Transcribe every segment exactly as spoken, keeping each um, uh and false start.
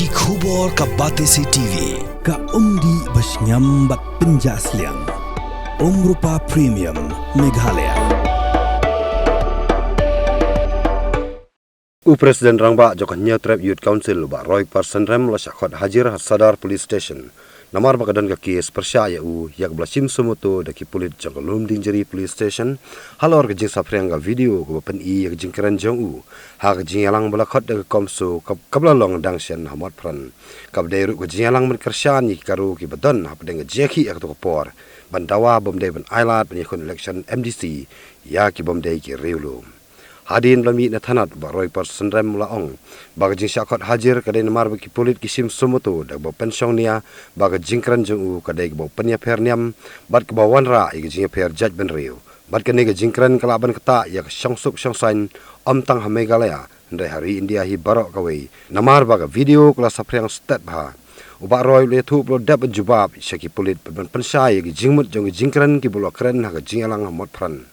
Ki khubor ka Batesi T V, ka umdih ba shngiam bad pynjah sliang. Umrupa Premium, Meghalaya. U President Rangbah jong ka Hynñiewtrep Youth Council, u Bah Roypar Synrem, u la shah khot hajir ha Sadar Police Station namar ba ka don ka kes pyrshah ïa u ïa kaba la shim suo moto da ki pulit jong ka Lumdiengjri Police Station halor ka jingsaphriang ka video kaba pyni ïa ka jingkren jong u ha ka jingïalang ba la khot da ka CoMSO, kaba la long dang shen ha Motphran. Kaba dei ruh ka jingïalang ban kyrshan ïa ki Garo kiba don hapdeng ka jingïakhih ha kato ka por ban dawa bym dei ban ailad ban ïakhun election M D C ïa ki bym dei ki riewlum. Hadien ba la mih na thanat, u Bah Roypar Synrem u la ong ba ka jingshah khot hajir ka dei namar ba ki pulit ki shim suo moto da kaba pynshong nia ba ka jingkren jong u ka dei kaba pynïapher niam bad kaba wanrah ïa ka jingïapher jaitbynriew. Bad kane ka jingkren ka lah ban ktah ïa ka shongsuk shongsaiñ, ym tang ha Meghalaya hynrei ha ri India hi baroh kawei, namar ba ka video ka la saphriang stet bha. U Bah Roy u la ïathuh ba u la dep ban jubab sha ki pulit bad ban pynshai ïa ki jingmut jong ki jingkren kiba u la kren ha ka jingïalang ha Motphran.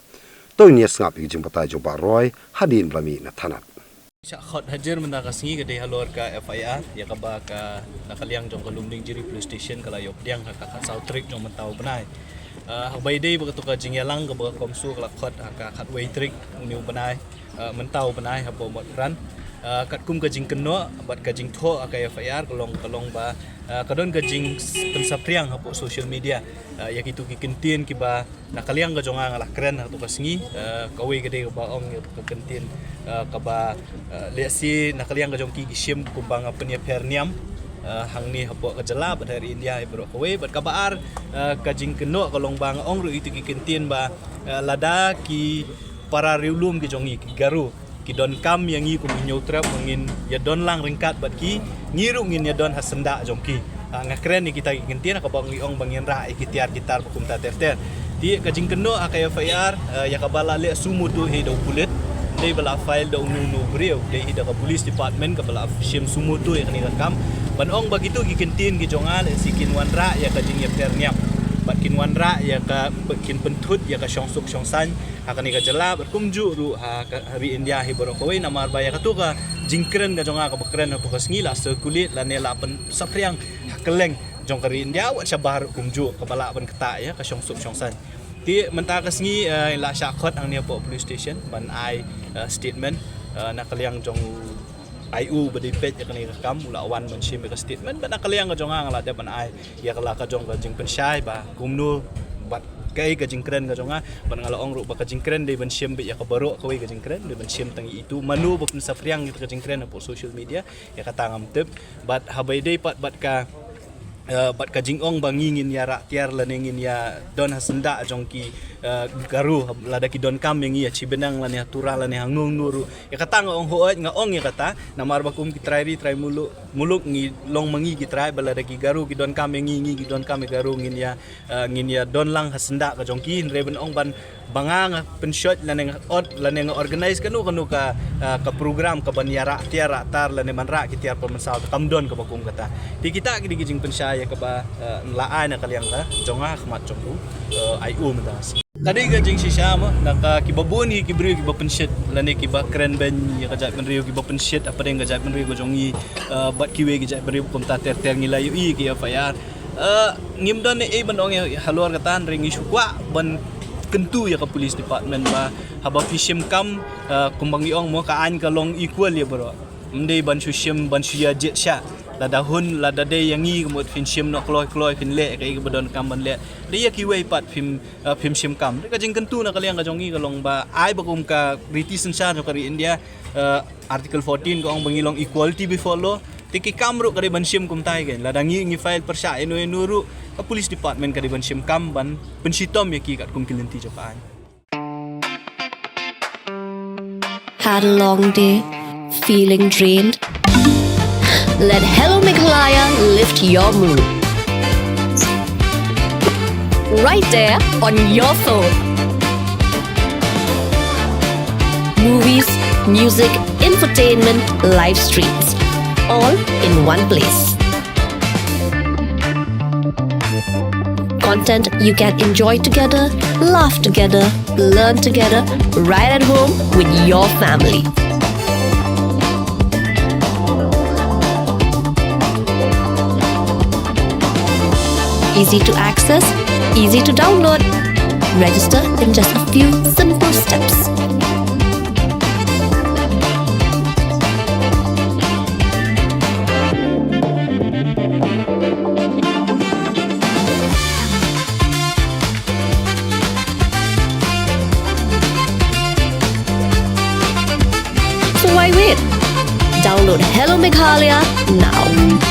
To ngin ïa sngap ïa ki jingbatai jong u Bah Roy hadien ba la mih na thanat. Shah khot hajir mynta ka sngi ka dei halor ka F I R ïa kaba ka, na ka liang jong ka Lumdiengjri Police Station ka la ïoh pdiang ha ka khatsaw tarik jong mynta u bnai. Ah, haba ïadei bad kato ka jingïalang kaba ka CoMSO ka la khot ha ka khatwei tarik une u bnai, ah, mynta u bnai hapoh Motphran. Ah, katkum ka jingkynnoh bad ka jingthoh ha ka F I R ka long, ka long ba, ah, ka don ka jingpynsaphriang hapoh social media, ah, ïa kito ki kyntien kiba na ka liang ka jong nga nga la kren ha kato ka sngi, eh, kawei ka dei kaba ong ïa ka kyntien, eh, kaba, eh, lehse na ka liang ka jong ki ki shim kumba nga pynïapher niam, eh, hangne hapoh ka jylla bad ha ri India hi baroh kawei. Bad kaba ar, eh, ka jingkynnoh ka long ba nga ong ruh ïa kito ki kyntien ba, eh, lada ki para riewlum ki jong ngi ki Garo ki donkam ïa ngi kum ki Hynñiewtrep, ba ngin ïa don lang ryngkat bad ki, ngi ruh ngin ïa don ha syndah jong ki. Ah, nga kren ïa kita ki kyntien ha kaba ngi ong ba ngin rah ïa ki tiar ki tar ba kumta ter ter. Te ka jingkynnoh ha ka F I R, ah, ïa kaba la leh suo moto hi da u pulit, dei ba la file da uno uno u briew, dei hi da ka police department kaba la shim suo moto ïa kane ka kam. Ban ong ba kito ki kyntien ki jong nga lehse kin wanrah ïa ka jingïapher niam bad kin wanrah ïa ka, kin pynthut ïa ka shongsuk shongsaiñ ha kane ka jylla bad kumjuh ruh ha ka, ha ri India hi baroh kawei, namar ba ïa kato ka jingkren ka jong nga kaba kren hapoh ka sngi la circulate lane la pynsaphriang ha kylleng jong ka ri India, wat shabar ruh kumjuh kaba lah ban ktah ïa ka shongsuk shongsaiñ. Te mynta ka sngi, eh, la shah khot hangne hapoh police station ban ai, eh, statement, eh, na ka liang jong u I O ba dei peit ïa kane ka kam, u la wan ban shim ïa ka statement, bad na ka liang ka jong nga nga la dep ban ai ïa ka la ka jong ka jingpynshai ba kumno bad kaei ka jingkren ka jong nga, bad nga la ong ruh ba ka jingkren dei ban shim beit ïa ka baroh kawei ka jingkren, dei ban shim tang ïa itu, mano ba pynsaphriang ïa ka jingkren hapoh social media, ïa kata ngam tip. Bad haba ïadei pat bad ka, eh, bad ka jingong ba ngi ngin ïa rah tiar lane ngin ïa don ha syndah jong ki, eh, Garo, lada ki donkam ïa ngi ha Shibinang lane ha Tura lane ha Nongno ruh. Ïa kata nga ong hooid, nga ong ïa kata namar ba kum ki trai ri trai muluk, muluk ngi long ma ngi ki trai, ba lada ki Garo ki donkam ïa ngi, ngi ki donkam ïa Garo, ngin ïa, eh, ngin ïa don lang ha syndah ka jong ki. Hynrei ban ong ban ba nga nga pynshoh lane nga ot lane nga organise kano kano ka, eh, ka program ka ban ïa rah tiar rah tar lane ban rah ki tiar pynmynsaw, kam don kaba kum kata. Te kita ki dei ki jingpynshai ïa kaba, eh, la ai na ka liang ka jong nga ha khmat jong u, eh, I O mynta. Ka dei ka jingshisha mo, na ka kiba bun hi ki briew kiba pynshit lane kiba kren beiñ ïa ka jaitbynriew, kiba pynshit hapdeng ka jaitbynriew ka jong ngi, eh, bad kiwei ki jaitbynriew kumta ter ter, ngi la ïohi ki F I R. Eh, ngim don ei ei ban ong ïa halor kata, hynrei ngi shu kwah ban kyntu ïa ka police department ba haba phi shim kam, eh, kumba ngi ong mo, ka aiñ ka long equal ïa baroh. Ym dei ban shu shim ban shu ïa jied shah. Lada hun, lada dei ïa ngi ka mut phin shim noh kloi kloi, phin leh kaei kaba donkam ban leh. Dei ïa kiwei pat phim, eh, phim shim kam. Dei ka jingkyntu na ka liang ka jong ngi ka long ba ai ba kum ka riti synshar jong ka ri India, eh, Article fourteen ka ong ba ngi long equality before law. Te ki kam ruh ka dei ban shim kumta hi kein. Lada ngi ngi file pyrshah ïano ïano ruh, ka police department ka dei ban shim kam ban pynshitom ïa ki katkum ki lynti jong ka aiñ. Had a long day? Feeling drained? Let Hello Meghalaya lift your mood. Right there on your phone. Movies, music, infotainment, live streams, all in one place. Content you can enjoy together, laugh together, learn together, right at home with your family. Easy to access, easy to download. Register in just a few simple steps. So why wait? Download Hello Meghalaya now.